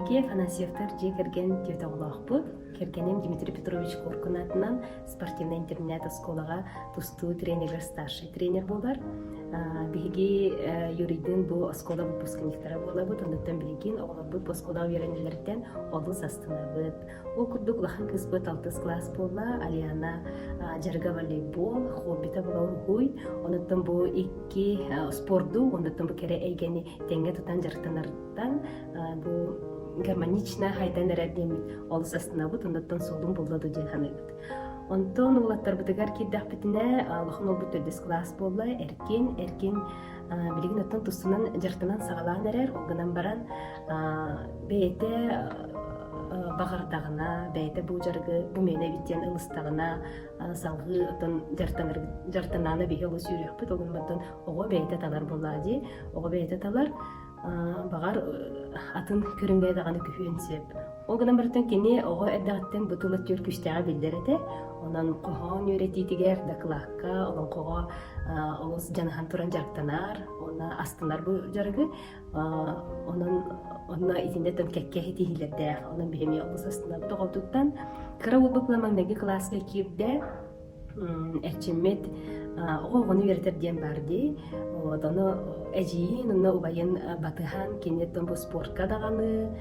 Биһиги Афанасьевтар дьиэ кэргэн түөрт оҕолоохпут. Кэргэним Дмитрий Петрович Коркун аатынан спортивнай интернет-оскуолаҕа тустуу тренеригэр старший тренер буолар. Биһиги Юрийдыын бу оскуола выпускниктара буолабыт. Оннуттан билигин оҕолорбут бу оскуолаҕа үөрэнэллэриттэн олус астынабыт. Ол курдук улахан кыыспыт алтыс кылаас буолла. Алиана дьарыга волейбол, хоббита була уруһуй. Онуттан бу икки спорду, оннуттан бу кэрэ эйгэни тэҥҥэ тутан дьарыктанарыттан бу гармонично хайдан эрэр диэммит олус астынабыт, оннуттан суолун булла дуу диэн саныыбыт. Онтон уолаттарбытыгар киирдэхпитинэ, улахан уолбут төрдүс кылаас буолла, Эркин, Эркин билигин оттон тустунан дьарыктанан саҕалаан эрэр, ол гынан баран бэйэтэ баҕардаҕына, бэйэтэ бу дьарыгы бу миэнэ эбит диэн ылыстаҕына, салгыы оттон дьарыктанаана биһи олус үөрүөхпүт, ол гынан баран оҕо бэйэтэ талар буоллаҕа дии, оҕо бэйэтэ талар, баҕар атын көрүҥҥэ даҕаны күһүөн сөп. Ол гынан баран кини оҕо эрдэҕиттэн бу тыл өттүгэр күүстээҕэ биллэр этэ. Онон хоһоон үөрэтиитигэр, дакылаакка, олоҥхоҕо олус дьаныһан туран дьарыктанар уонна астынар бу дьарыгы. Онон онно итиннэ кэккэ ситиһиилэрдээх. Онон биһи эмиэ олус астынабыт оҕобутуттан. Кыра уолбут маҥнайгы кылааска киирдэ. Эрчиммит оҕо оҕону үөрэтэр диэн баар дии. Вот ону эдьиийин уонна убайын батыһан киниттэн бу спортка даҕаны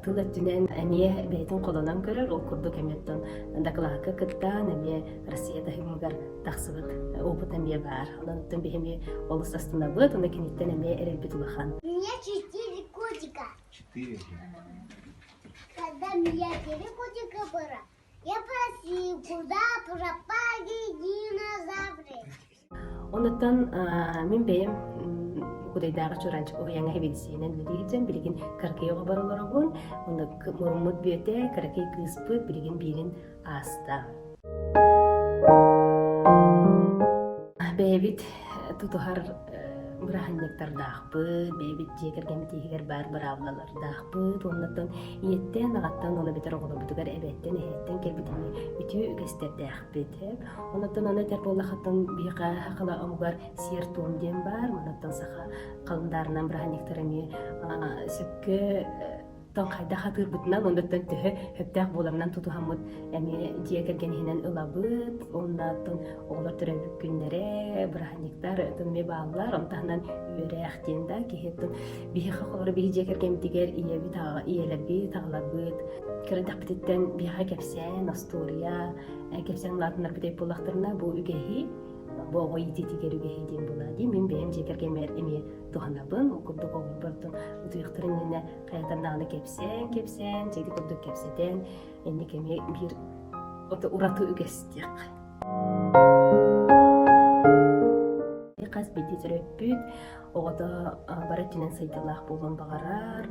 тыл өттүнэн эмиэ бэйэтин холонон көрөр. Ол курдук эмиэттэн дакылаакка кыттан эмиэ Россия таһымыгар тахсыбыт опыт эмиэ баар. Онон биһиги олус астынабыт, уонна киниттэн эмиэ эрэлбит улахан. У меня четыре котика. Четыре? Когда меня три котика было, я просил, куда пропали динозавры. Онуттан мин бэйэм Кудайдааҕы Чуранчык уһуйааҥҥа сэбиэдиссэйинэн үлэлии сылдьан билигин кыракый оҕобор олоробун. Онно муруммут бүөтэ, кыракый кыыспыт билигин биирин ааста. Бэйэбит тутуһар бырааһынньыктардаахпыт, бэйэбит дьиэ кэргэммит иһигэр баар быраабылалардаахпыт уоннаттан ийэттэн, аҕаттан, ол эбэтэр оҕолорбутугар эбээттэн, эһээттэн кэлбит эмиэ үтүө үгэстэрдээхпит. Онуттан аны этэр буоллаххыттан биһиэхэ сахала омугар сиэр-туом диэн баар, манаттан саха халандаарынан бырааһынньыктар эмиэ сөпкө Тон хайдах хатыырбытынан, оннуттан төһө сөптөөх буоларынан тутуһаммыт эмиэ дьиэ кэргэн иһинэн ылабыт. Уонна оттон оҕолор төрөөбүт күннэрэ, бырааһынньыктар оттон эмиэ бааллар. Ону таһынан үөрэх диэн да киһи оттон биһиэхэ оҕолор биһи дьиэ кэргэммитигэр ийэбит, ийэлэрбит, аҕаларбыт кыра эрдэхпититтэн биһиэхэ кэпсээн, остуоруйа кэпсээн улаатыннарбыт эбит буоллахтарына бу үгэһи бу оҕо иитиитигэр үгэһи диэн буолаа дии. Мин бэйэм дьиэ кэргэммэр эмиэ туһанабын. Ол курдук оҕолорбор оттон утуйахтарын иннинэ Хайатан даҕаны кэпсээн-кэпсээн, чэйди курдук кэпсэтэн, инник эмиэ биир ураты үгэс диэххэ. Хас биирдии төрөппүт оҕото бары өттүнэн сайдыылаах буолуон баҕарар.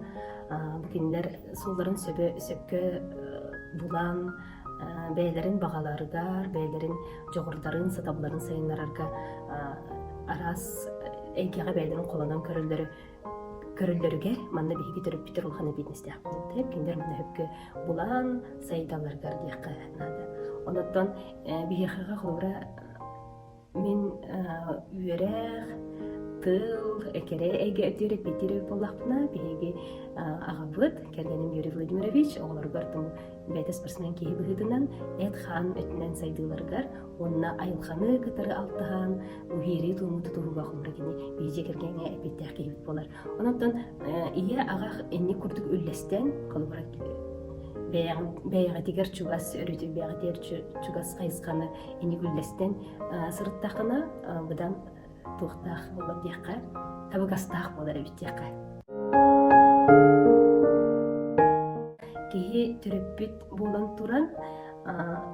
Бу кинилэр суолларын сөбө сөпкө булан, бэйэлэрин баҕаларыгар, бэйэлэрин дьоҕурдарын, сатабылларын сайыннарарга араас эйгэҕэ бэйэлэрин холонон көрөллөрө көрөллөрүгэр манна биһиги төрөппүттэр улахан эбиитинэстээхпит. Кинилэр манна сөпкө булан сайдалларыгар диэххэ наада. Онуттан биһиэхэҕэ холобура мин үөрэх, тыл, кэрэ эйгэ өттүгэр эппиэттиир буоллахпына, биһиги аҕабыт, кэргэним Юрий Владимирович оҕолоругар бэйэтэ спортсмен киһи быһыытынан эт-хаан өттүнэн сайдыыларыгар уонна айылҕаны кытары алтыһан уһиэрии-туому тутуһууга холобура кини биһи дьиэ кэргэҥҥэ эппиэттээх киһибит буолар. Онон ийэ аҕа инник курдук үллэстэн холобура бэйэҕитигэр чугас өрүтү бэйэҕитигэр чугас хайысханы инник үллэстэн сырыттаххына быдан туохтаах буолар диэххэ табыгастаах буолар эбит диэххэ. Киһи төрөппүт буолан туран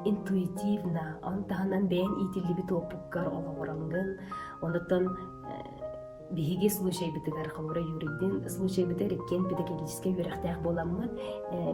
интуитивно, он таһынан бэйэн иитиллибит уопуккар олоҕураҥҥын, онуттан биһиги случайбытыгар, холобура Юрийдин случайбытыгар иккиэн педагогическай үөрэхтээх буоламмыт,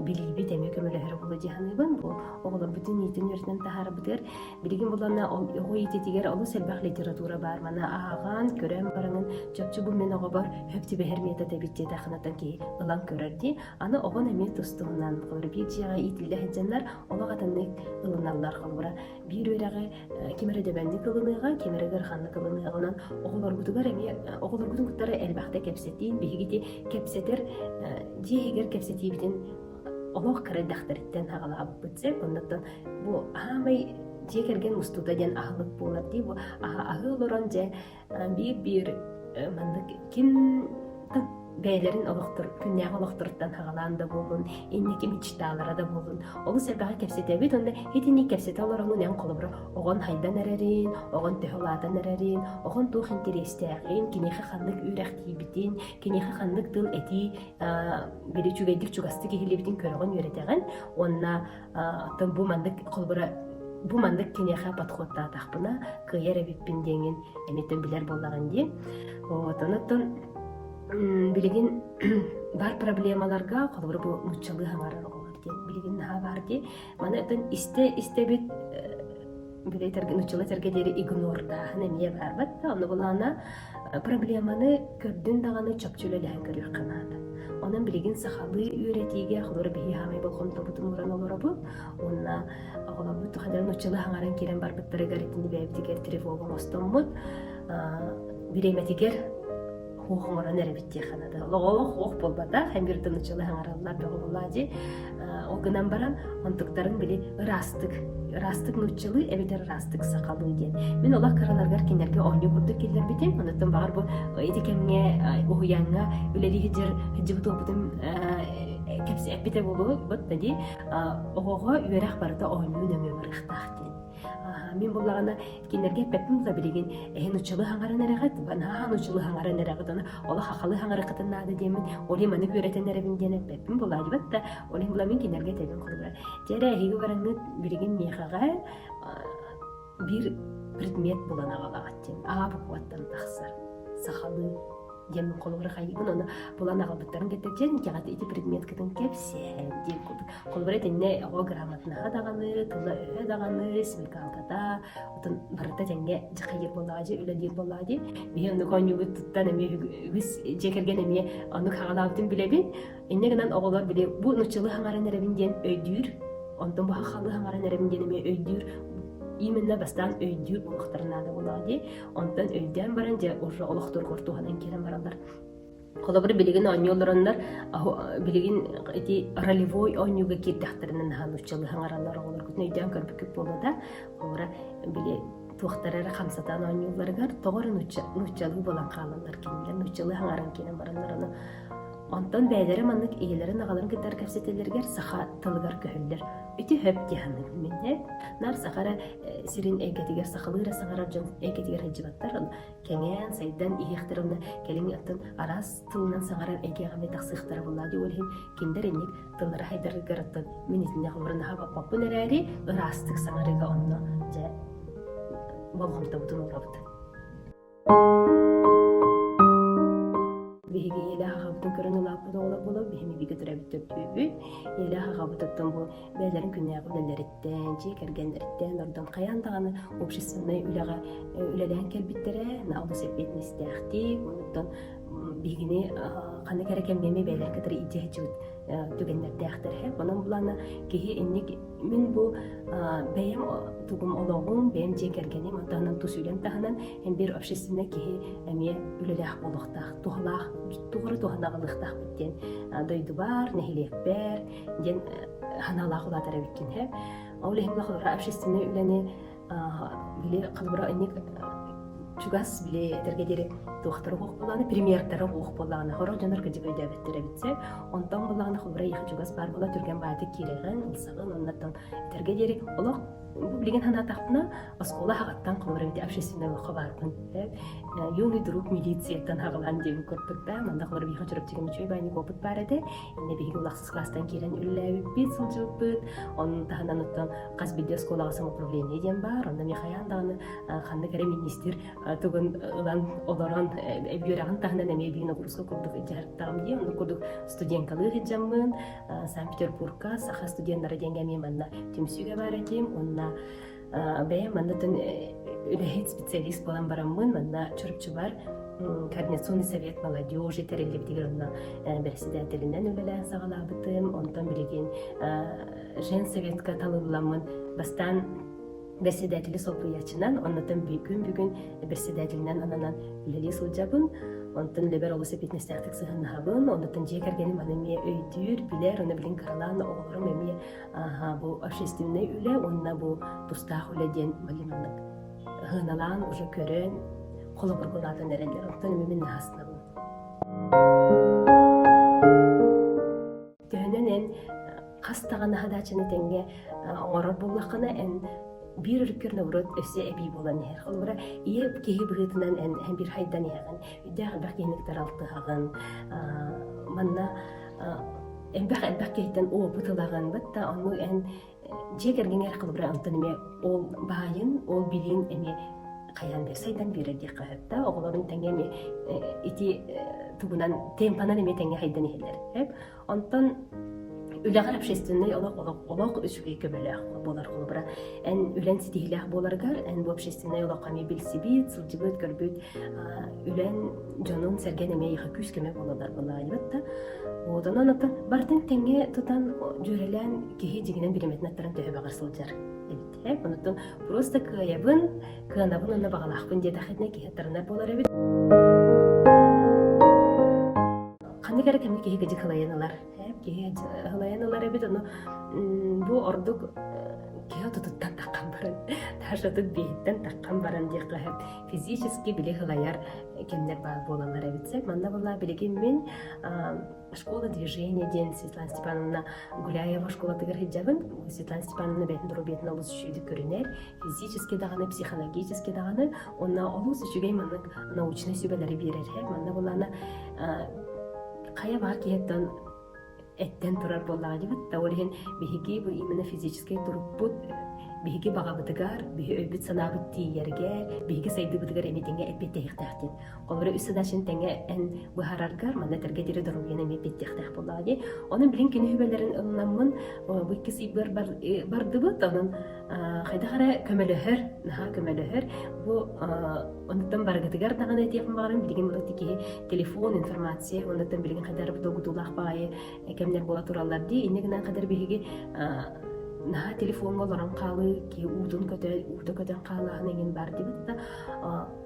билиибит эмиэ көмөлөһөр буолуо дии саныыбын. Бу оҕолорбутун иитин үөрэтэн таһаарбытыгар билигин булана оҕо иитиитигэр олус элбэх литература баар. Маны ааҕан, көрөн бараҥын чопчу бу мин оҕобор хөп түбэһэр метод эбит диэтэххинэ киһи ылан көрөр дии. Аны оҕон эмиэ тус-туһунан, холобура, биир дьиэҕэ иитиллэ сылдьаннар олох атыннык ылыналлар. Холобура, биир үөрэҕи ким эрэ дөбөҥнүк ылыныаҕа, ким эрэ ыараханнык ылыныаҕа. Онон оҕолорбутугар эмиэ Оҕолоргутун кытары элбэхтэ кэпсэтиин, биһигити кэпсэтэр дьиэ иһигэр кэпсэтиибитин олох кыра эрдэхтэриттэн аҕалаабыппыт сөп. Оннуттан бу аамай дьиэ кэргэн мустуута диэн аһылык буолар дии. Бу аһыы олорон дьэ биир-биир маннык ким бэйэлэрин олохтор күннээҕи олохторуттан хаҕалаан да буоллун, инники мечталара да буоллун, олус элбэҕи кэпсэтэбит уонна итинник кэпсэтэ олороҥҥун эн холобура оҕон хайдан эрэрин, оҕон төһө улаатан эрэрин, оҕон туох интэриэстээҕин, киниэхэ ханнык үөрэх тиийбитин, киниэхэ ханнык тыл этии били үчүгэйдик чугастык иһиллибитин көрөҕүн үөрэтэҕин уонна оттон бу маннык холобура бу маннык киниэхэ подходтаатахпына кыайар эбиппин диэҥин эмиэтэн билэр буоллаҕын дии. Вот онон билигин бар проблемаларга холобура бу нууччалыы хаҥарар оҕолор диэн билигин наһаа баар дии. Маны оттон истэ истэбит били нууччалыы этэргэ диэри игнордааһын эмиэ баар да онно булаана проблеманы көрдүн даҕаны чопчу үлэлэһэн көрүөххэ наада. Онон билигин сахалыы үөрэтиигэ холобура биһи хаамай болҕомтобутун ууран олоробут уонна оҕолорбут тухадара нууччалыы хаҥаран киирэн барбыттарыгар итини бэйэбитигэр тревога оҥостоммут бириэмэтигэр хуох оҥорон эрэбит диэххэ наада. Олоҕо хуох буолбатах, эн биир нууччалыы хаҥараллар бөҕө буоллаа дии. Ол гынан баран онтуктарын били ыраастык ыраастык нууччалыы эбэтэр ыраастык сахалыы диэн. Мин олох кыраларгар кинилэргэ оонньуу курдук киллэрбитим. Онуттан баҕар бу ити кэмҥэ уһуйааҥҥа үлэлии сылдьар сылдьыбыт опытым кэпсээппитэ буолуо бут да дии. Оҕоҕо үөрэх барыта оонньуу нөҥүө барыахтаах диэн. Мин буллаҕына кинилэргэ эппэппин була билигин эһи нуччалыы хаҥаран эрэҕит, наһаа нуччалыы хаҥаран эрэҕит, ону олох хахалыы хаҥарыаххытын наада диэммин, ол иһин маннык үөрэтэн эрэбин диэн эппэппин буолаадьыбат да, ол иһин була мин кинилэргэ этэбин холобура. Дьэ эрэ эһиги бараҥҥыт билигин миэхэҕэ биир предмет булан аҕалаҕыт диэн аа букваттан тахсар сахалыы диэн холобура хайыыбын ону булан аҕалбыттарын кытта дьэн кэҕэт ити предметкытын кэпсээн диэн курдук холобура итиннэ оҕо грамотнаһа даҕаны тыла-өһө даҕаны смекалката отон барыта тэҥҥэ дьахайыыр буоллаҕа дии үлэлиир буоллаҕа дии биһи оннук оонньуубут туттан эмиэ үгүс дьиэ кэргэн эмиэ оннук хаҕалаабытын билэбин инньэ гынан оҕолор били бу нуччалыы хаҥаран эрэбин диэн өйдүүр онтон бу хахалыы хаҥаран эрэбин диэн эмиэ өйдүүр именно бастаан өйдүүр буолуохтарын наада буоллаҕа дии Онтон өйдөөн баран дьэ уже олохторугар туһанан киирэн бараллар. Холобур, билигин оонньуу олороннор, билигин ити ролевой оонньууга киирдэхтэринэ наһаа нууччалыы хаҥараллар оҕолоргутун өйдөөн көрбүккүт буолуо да, холобура, били туохтара эрэ хамсатан оонньуулларыгар тоҕо эрэ нууччалыы буолан хаалаллар кинилэр нууччалыы хаҥаран киирэн бараллар ону Онтон бэйэлэрэ маннык ийэлэрин аҕаларын кытары кэпсэтэллэригэр саха тылыгар көһөллөр. Ити хөп дии саныыбын мин ээ. Наар саха эрэ сирин эйгэтигэр сахалыы эрэ саҥарар дьон эйгэтигэр сылдьыбаттар. Кэҥээн, сайдан иһиэхтэрэ уонна кэлин оттон араас тылынан саҥарар эйгэҕэ эмиэ тахсыахтара буоллаа дии. Ол иһин кинилэр инник тыллара сайдарыгар оттон мин итиннэ холобура наһаа баппаппын эрээри ыраастык саҥарыыга онно дьэ болҕомтобутун уурабыт. Биһиги ийэлээх аҕабытын көрөн улааппыт оҕолор буолан, биһини бигэ төрөөбүт төрдүөбүт. Ийэлээх аҕабытыттан бу бэйэлэрин күннээҕи үлэлэриттэн, дьиэ кэргэннэриттэн ордон хайаан даҕаны общественнай үлэҕэ үлэлээн кэлбиттэрэ, олус эппиэтинэстээхтик, онуттан биһигини ханнык эрэ кэмҥэ эмиэ бэйэлэрин кытары илдьэ сылдьыбыт түгэннэрдээхтэр. Онон булаана киһи инник мин бу бэйэм тугум олоҕум, бэйэм дьиэ кэргэним, онтон тус үлэм таһынан эн биир общественнай киһи эмиэ үлэлээх буолуохтаах, туһалаах, тугу эрэ туһанаҕалыахтаахпыт диэн дойдубар, нэһилиэкпэр диэн санаалаах улаатар эбиккин һэ. Ол иһин холобура общественнай үлэни били холобура инник чугас били этэргэ диэри туохтара уох буоллаҕына примердара уох буоллаҕына хорох дьонор кыдьык өйдөөбөттөр эбитсэ онтон буоллаҕына холобура эйиэхэ чугас баар буола түргэн баайдык киирэҕин ылсаҕын оннуттан этэргэ диэри олох бу билигин санаатахпына оскуола аҕаттан холобура эбит общественный олоххо баарбын юный друг милицияттан аҕалаан диэбит курдук да манна холобура биһиэхэ Чурапчыга үчүгэй баанньык опыт баар этэ иннэ биһиги улахсыс класстан киирэн үлэлээбиппит сылдьыбыппыт онон таһынан оттон хас биирдии оскуолаҕа самоуправление диэн баар онно эмиэ хайаан даҕаны ханнык эрэ министр тугун ылан олорон үөрэҕин таһынан эмиэ биир нагрузка курдук дьарыктаҕым дии оннук курдук студенткалыы сылдьаммын Санкт-Петербургка саха студеннара диэҥҥэ эмиэ манна түмсүүгэ баар этим уонна бэйэм манна үлэһит специалист буолан бараммын манна Чурапчыбар Координационный совет молодежи тэриллибитигэр онно бэрэссэдээтэлинэн үлэлээн саҕалаабытым. Онтон билигин женсоветка талылламмын бастаан. Бэссэдээтэли солбуйааччынан, оннуттан күн бүгүн бэссэдээтэлинэн ананан үлэлии сылдьабын. Онтон үлэбэр олус эппиэтинэстээхтик сыһыаннаһабын. Оннуттан дьиэ кэргэним аны эмиэ өйдүүр, билэр, уонна билин кыралаан оҕолорум эмиэ бу общественнай үлэ уонна бу тустаах үлэ диэн блин оннук сыаналаан уже көрөн холобурга улаатан эрэллэр. Онтон эмиэ мин наһаастынабын. Төһөнөн эн хас даҕаны хадаачыны тэҥҥэ оҥорор буоллаххына, эн биир өрүккэр наоборот өссө эбии буолан иһэр. Холобура, ийэ киһи быһыытынан эн эн биир хайдан иһэҕин, үрдээх элбэх киһини кытары алтыһаҕын, манна элбэх элбэх киһиттэн опыт ылаҕын, бытта онну эн дьиэ кэргэҥэр холобура онтон эмиэ ол баайын, ол билиин эмиэ хайаан биэр сайдан биэрэр диэххэ сөп да оҕолорун тэҥэ эмиэ ити тугунан темпанан эмиэ тэҥҥэ хайдан иһэллэр. Онтон үлэҕэр общественнай олох олох олох үчүгэй көмөлөөх буолар холобура эн үлэн ситиһиилээх буоларыгар эн бу общественнай олоххо эмиэ билсибит, сылдьыбыт, көрбүт үлэн дьонун сэргэн эмиэ эйиэхэ күүс көмө буолаллар буолаайбыт да вот онон оттон барытын тэҥҥэ тутан дьүөрэлээн киһи дьиҥинэн бириэмэтин аттаран төһө баҕар сылдьар эбит ээ онуттан просто кыайабын кыанабын уонна баҕалаахпын диэтэххитинэ киһи аттарынар буолар эбит ханнык эрэ кэмҥэ киһи кыдьык ылайан ылар киһи ылайан ылар эбит ону бу ордук киһи отутуттан таххан баран даже 35-иттэн таххан баран диэххэ сөп физически били ылайар кэмнэр баар буолаллар эбит сөп манна буолла билигин мин школа движения диэн Светлана Степановна Гуляева школатыгар сылдьабын. Светлана Степановна бэйэтин доруобуйатын олус үчүгэйдик көрүнэр, физически даҕаны, психологически даҕаны. Уонна олус үчүгэй маннык научнай сүбэлэри биэрэр. Манна буоллаана хайа баар киһиттэн эттэн турар буоллаҕа дибит да ол иһин биһиги бу именно физическэй турукпут биһиги баҕабытыгар, биһи өйбүт санаабыт тиийэригэр, биһиги сайдыыбытыгар эмиэ тэҥҥэ эппиэттэһиэхтээх диэн. Холобура, үс задачаны тэҥҥэ эн быһаараргар манна этэргэ диэри доруобуйаны эмиэ эппиэттиэхтээх буоллаҕа дии. Онон билин кини сүбэлэрин ылынаммын бу иккис ыйбар бардыбыт. Онон хайдах эрэ көмөлөһөр, наһаа көмөлөһөр. Бу онуттан барыгытыгар даҕаны этиэхпин баҕарабын, билигин ити киһи телефон, информация, онуттан билигин хайдах эрэ долгутуулаах баҕайы кэмнэр буола тураллар дии. Инньэ гынан хадar биһиги наһаа телефоҥҥа олорон хаалыы, киһи уутун көтө, уута көтөн хаалааһын эҥин баар дибит да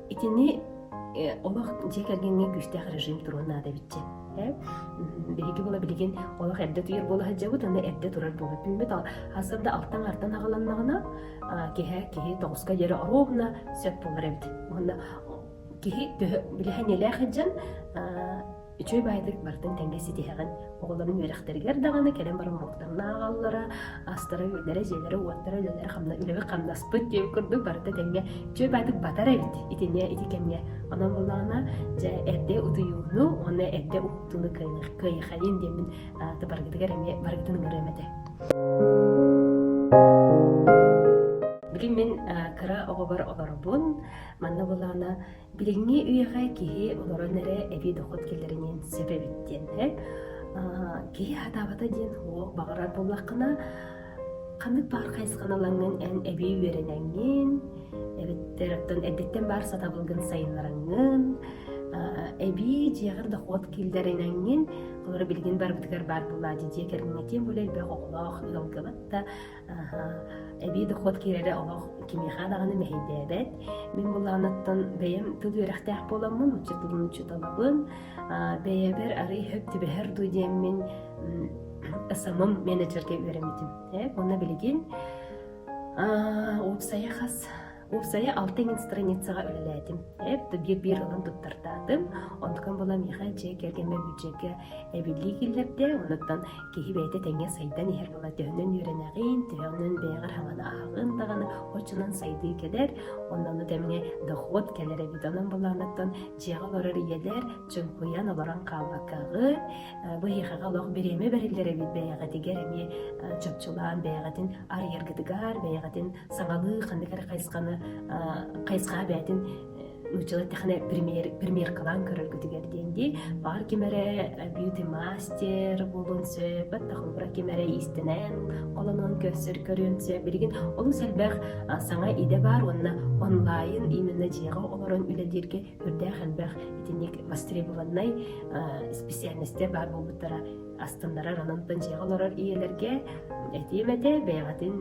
итини олох дьиэ кэргэҥҥэ күүстээх режим туруон наада эбитчи. Биһиги була билигин олох эрдэ утуйар буола сылдьабыт уонна эрдэ турар буола түммүт. Хасыр да алтан артан аҕаланнаҕына киһи киһи тоҕуска диэри оруобуна сөп буолар эбит. Уонна киһи төһө билэһэниэлээх сылдьан үчүгэй баайдык барытын тэҥҥэ ситиһэҕин. Оҕолорун үөрэхтэригэр даҕаны кэлэн баран уруоктарын ааҕаллара, астара, үөллэрэ, дьиэлэрэ, уоттара, үлэлэрэ хамна, үлэбит хамнаспыт диэн курдук барыта тэҥҥэ үчүгэй баайдык батар эбит итиннэ ити кэмҥэ. Онон буоллаҕына, дьэ эрдэ утуйууну уонна эрдэ уһуктууну кыайыахайын диэммин барыгытыгар эмиэ барыгытын ыҥырыам этэ. Билигин мин кыра оҕобор олоробун. Манна буоллаҕына Билиҥҥи үйэҕэ киһи олорон эрэ эбии дохуот киллэриниэн сөп эбит диэн һэ. Киһи сатаабата диэн суох баҕарар буоллаххына, ханнык баар хайысханы ылаҥҥын эн эбии үөрэнэҥҥин, эбиттэр оттон эрдэттэн баар сатабылгын сайыннараҥҥын, эбии дьиэҕэр дохуот киллэринэҥҥин, холобура билигин барыбытыгар баар буоллаа дии дьиэ кэргэҥҥэ тем более элбэх оҕолоох ыалгабыт да Эбии дохуот киирэрэ олох кимиэхэ даҕаны мэһэйдээбэт. Мин былааныттан бэйэм тыл үөрэхтээх буоламмын, нуучча тылын учууталабын. Бэйэбэр арый сөп түбэһэр дуу диэммин СММ менеджергэ үөрэммитим. Уонна билигин уопсайа хас Уопсайа алта иҥин страницаҕа үлэлээтим. Эп биир-биир ылан туттартаатым. Онтукам була миэхэ дьиэ кэргэммэр бюджекка эбиллии киллэрдэ. Онуттан киһи бэйэтэ тэҥҥэ сайдан иһэр була төһөнөн үөрэнэҕин, төһөнөн бэйэҕэр хаҥаны аһаҕын даҕаны оччонон сайдыы кэлэр. Онно ону тэҥҥэ дохуот кэлэр эбит. Онон былаанаттан дьиэҕэ олорор ийэлэр чуҥкуйан олорон хаалбаккаҕыт, бу эһиэхэҕэ олох бириэмэ бэриллэр эбит бэйэҕитигэр эмиэ чопчулаан бэйэҕитин арыйаргытыгар, бэйэҕитин саҥалыы ханнык эрэ хайысханы хайысхаҕа бэйэтин. Нууччалар тэхинэ примеркалаан көрөргүтүгэр диэн дии. Баҕар ким эрэ бьюти мастер буолуон сөп, баттахылбара ким эрэ иистэнэн холонон көрсөр көрүөн сөп. Билигин олус элбэх саҥа идэ баар уонна онлайн именно дьиэҕэ олорон үлэлииргэ үрдээх элбэх итинник востребованнай специальностар баар буолбуттара астыннарар. Онон дьиэҕэ олорор ийэлэргэ этиэм этэ, бэйэҕитин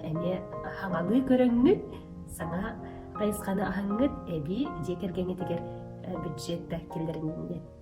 эмиэ хаҥалыы көрөҥҥүт саҥа хайысханы аһаҥҥыт эбии дьиэ кэргэҥҥитигэр бюджет да киллэриннин диэн.